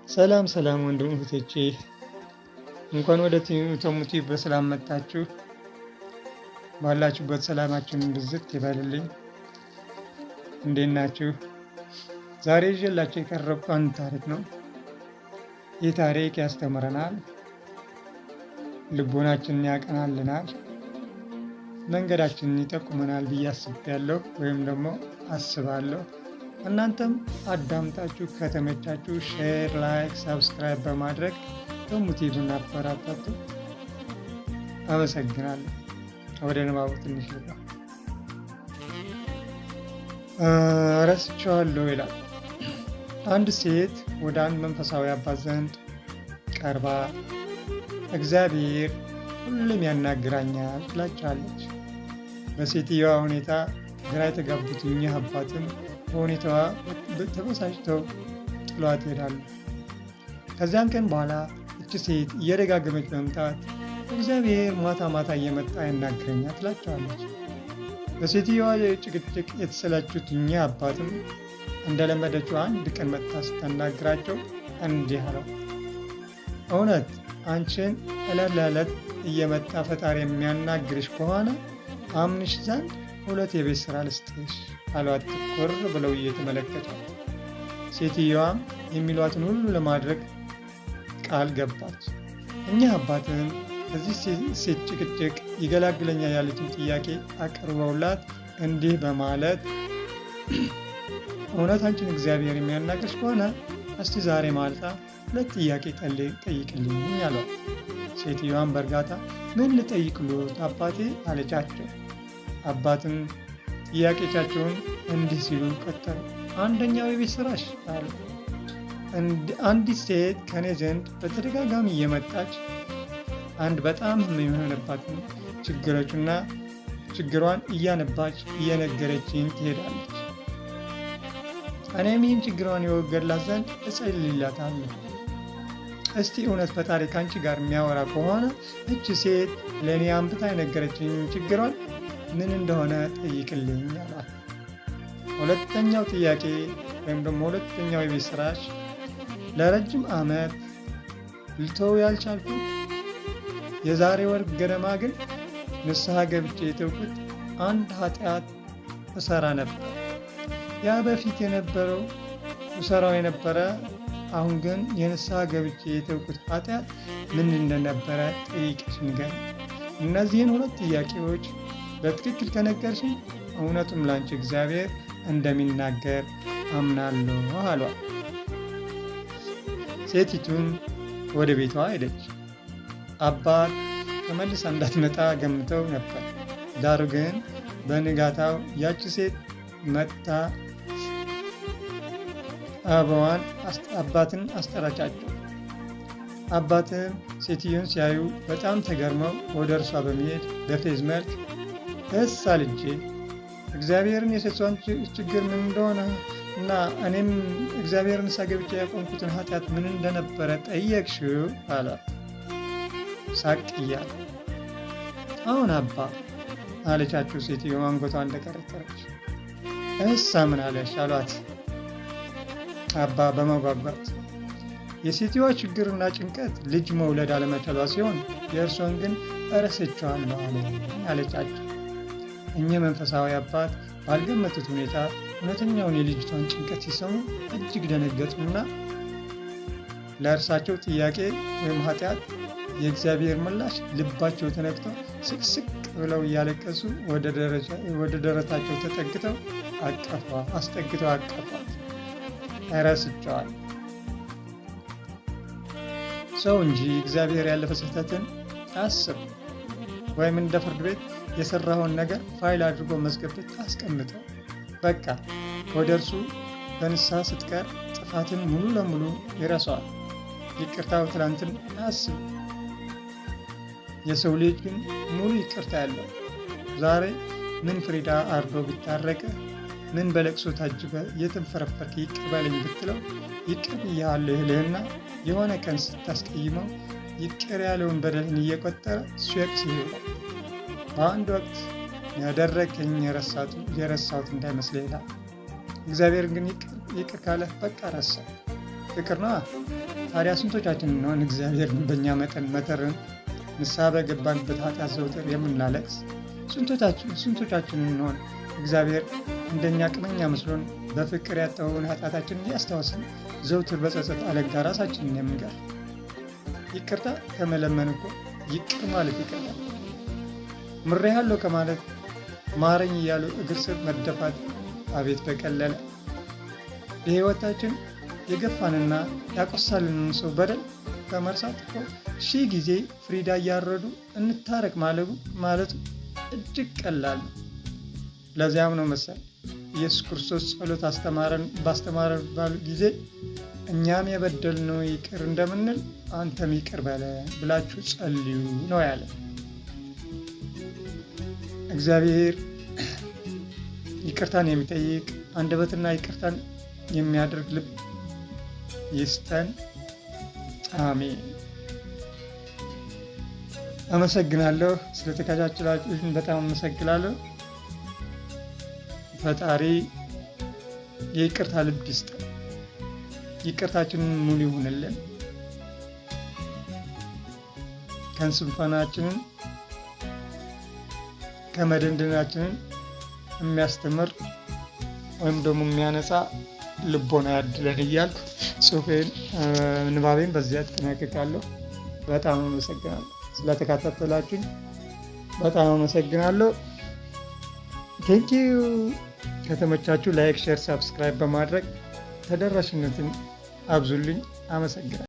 ሰላም ሰላም ወንድም እህቶቼ፣ እንኳን ወደ ተሙቲ በሰላም መጣችሁ። ባላችሁበት ሰላማችሁን ብዝት ይበልልኝ። እንዴት ናችሁ? ዛሬ ይዤላችሁ የቀረብኩት አንድ ታሪክ ነው። ይህ ታሪክ ያስተምረናል፣ ልቦናችንን ያቀናልናል፣ መንገዳችንን ይጠቁመናል ብዬ አስቤያለሁ ወይም ደግሞ አስባለሁ። እናንተም አዳምጣችሁ ከተመቻችሁ share፣ like፣ subscribe በማድረግ ተሙቲቭን አበረታቱ። አመሰግናለሁ። ወደ ንባቡ ትንሽ ልግባ። ረስቼዋለሁ ይላል። አንድ ሴት ወደ አንድ መንፈሳዊ አባት ዘንድ ቀርባ እግዚአብሔር ሁሉም ያናግራኛል ትላቸዋለች። በሴትየዋ ሁኔታ ግራ የተጋቡት እኚህ አባትም በሁኔታዋ ተበሳጭተው ጥሏት ይሄዳሉ። ከዚያን ቀን በኋላ እች ሴት እየደጋገመች በመምጣት እግዚአብሔር ማታ ማታ እየመጣ ያናግረኛል ትላቸዋለች። በሴትየዋ ጭቅጭቅ የተሰላቹት እኚህ አባትም እንደለመደችው አንድ ቀን መጥታ ስታናግራቸው እንዲህ አለው፣ እውነት አንቺን ዕለት ለዕለት እየመጣ ፈጣሪ የሚያናግርሽ ከሆነ አምንሽ ዘንድ ሁለት የቤት ስራ ልስጥሽ አሏት፣ ትኩር ብለው እየተመለከቷት። ሴትየዋም የሚሏትን ሁሉ ለማድረግ ቃል ገባች። እኚህ አባትም ከዚህ ሴት ጭቅጭቅ ይገላግለኛል ያሉትን ጥያቄ አቅርበውላት እንዲህ በማለት እውነት አንቺን እግዚአብሔር የሚያናግርሽ ከሆነ እስቲ ዛሬ ማልታ ሁለት ጥያቄ ጠይቅልኝ አሏት። ሴትዮዋን በእርጋታ ምን ልጠይቅሎት አባቴ አለቻቸው። አባትም ጥያቄቻቸውን እንዲህ ሲሉ ቀጠሉ። አንደኛው የቤት ስራሽ አሉ። አንዲት ሴት ከኔ ዘንድ በተደጋጋሚ እየመጣች አንድ በጣም ህመም የሆነባትን ችግሮችና ችግሯን እያነባች እየነገረችኝ ትሄዳለች። እኔም ይህን ችግሯን የወገድላት ዘንድ እጸልይላታለሁ። እስቲ እውነት ፈጣሪ ከአንቺ ጋር የሚያወራ ከሆነ እች ሴት ለእኔ አንብታ የነገረችኝ ችግሯን ምን እንደሆነ ጠይቅልኝ አሏት። ሁለተኛው ጥያቄ ወይም ደግሞ ሁለተኛው የቤት ስራሽ ለረጅም ዓመት ልተው ያልቻልኩት የዛሬ ወር ገደማ ግን ንስሐ ገብቼ የተውኩት አንድ ኃጢአት እሰራ ነበር። ያ በፊት የነበረው እሰራው የነበረ አሁን ግን የንስሐ ገብቼ የተውኩት ኃጢአት ምን እንደነበረ ጠይቅሽ ንገሪኝ። እነዚህን ሁለት ጥያቄዎች በትክክል ከነገርሽኝ እውነቱም ላንቺ እግዚአብሔር እንደሚናገር አምናለሁ አሏት። ሴቲቱም ወደ ቤቷ ሄደች። አባት ተመልሳ እንዳትመጣ ገምተው ነበር። ዳሩ ግን በንጋታው ያቺ ሴት መጥታ አበዋን አባትን አስጠራቻቸው። አባትም ሴትዮን ሲያዩ በጣም ተገርመው ወደ እርሷ በመሄድ በፌዝ መልክ እሳ ልጄ እግዚአብሔርን የሴቷን ችግር ምን እንደሆነ እና እኔም እግዚአብሔርን ሳገብቼ ያቆምኩትን ኃጢአት ምን እንደነበረ ጠየቅሽው አላት። ሳቅ እያለ አሁን አባ አለቻቸው። ሴትዮ አንገቷ እንደቀረቀረች። እሳ ምን አለሽ አሏት አባ በመጓጓት። የሴትዮዋ ችግርና ጭንቀት ልጅ መውለድ አለመቻሏ ሲሆን የእርሶን ግን እረስቸዋለሁ አለቻቸው። እኚህ መንፈሳዊ አባት ባልገመቱት ሁኔታ እውነተኛውን የልጅቷን ጭንቀት ሲሰሙ እጅግ ደነገጡና ለእርሳቸው ጥያቄ ወይም ኃጢአት የእግዚአብሔር ምላሽ ልባቸው ተነክቶ ስቅስቅ ብለው እያለቀሱ ወደ ደረታቸው ተጠግተው አስጠግተው አቀፏት። እረስቸዋል ሰው እንጂ እግዚአብሔር ያለፈ ስህተትን አስብ ወይም እንደ ፍርድ ቤት የሰራኸውን ነገር ፋይል አድርጎ መዝገብ ቤት አስቀምጠው። በቃ ወደ እርሱ በንስሐ ስትቀር ጥፋትን ሙሉ ለሙሉ ይረሳዋል። ይቅርታው ትላንትን አያስብ። የሰው ልጅ ግን ሙሉ ይቅርታ ያለው ዛሬ ምን ፍሪዳ አርዶ ቢታረቅህ፣ ምን በለቅሶ ታጅበ የተንፈረፈርክ ይቅር በለኝ ብትለው ይቅር ብዬሃለሁ ይልህና የሆነ ቀን ስታስቀይመው ይቅር ያለውን በደልህን እየቆጠረ ሲወቅስ ይውላል። በአንድ ወቅት ያደረገኝ የረሳሁት እንዳይመስልህ ይላል። እግዚአብሔር ግን ይቅር ካለህ በቃ ረሳው። ፍቅር ነዋ። ታዲያ ስንቶቻችን እንሆን እግዚአብሔርን በእኛ መጠን መተርን ንስሐ በገባንበት ኃጢአት ዘውትር የምናለቅስ? ስንቶቻችን እንሆን እግዚአብሔር እንደኛ ቅመኛ መስሎን በፍቅር ያጠበውን ኃጢአታችንን እያስታወስን ዘውትር በጸጸት አለንጋ ራሳችንን የምንቀር? ይቅርታ ከመለመን እኮ ይቅር ማለት ይቀላል። ምሬሃለሁ ከማለት ማረኝ እያሉ እግር ስር መደፋት አቤት በቀለለ። በሕይወታችን የገፋንና ያቆሳልንን ሰው በደል በመርሳት እኮ ሺህ ጊዜ ፍሪዳ እያረዱ እንታረቅ ማለቱ እጅግ ቀላል ነው። ለዚያም ነው መሰል ኢየሱስ ክርስቶስ ጸሎት አስተማረን ባስተማረን ባሉ ጊዜ እኛም የበደልነው ይቅር እንደምንል አንተም ይቅር በለን ብላችሁ ጸልዩ ነው ያለ። እግዚአብሔር ይቅርታን የሚጠይቅ አንደበትና ይቅርታን የሚያደርግ ልብ ይስጠን። አሜን። አመሰግናለሁ ስለተከታተላችሁኝ በጣም አመሰግናለሁ። ፈጣሪ የይቅርታ ልብ ይስጠን። ይቅርታችንን ሙሉ ይሁንልን። ከስንፍናችንን ከመደንደናችንን የሚያስተምር ወይም ደግሞ የሚያነጻ ልቦና ያድለን እያልኩ ጽሁፌን ንባቤን በዚያ አጠናቅቃለሁ። በጣም አመሰግናለሁ ስለተከታተላችሁኝ በጣም አመሰግናለሁ። Thank you። ከተመቻችሁ like፣ share፣ subscribe በማድረግ ተደራሽነትን አብዙልኝ። አመሰግናለሁ።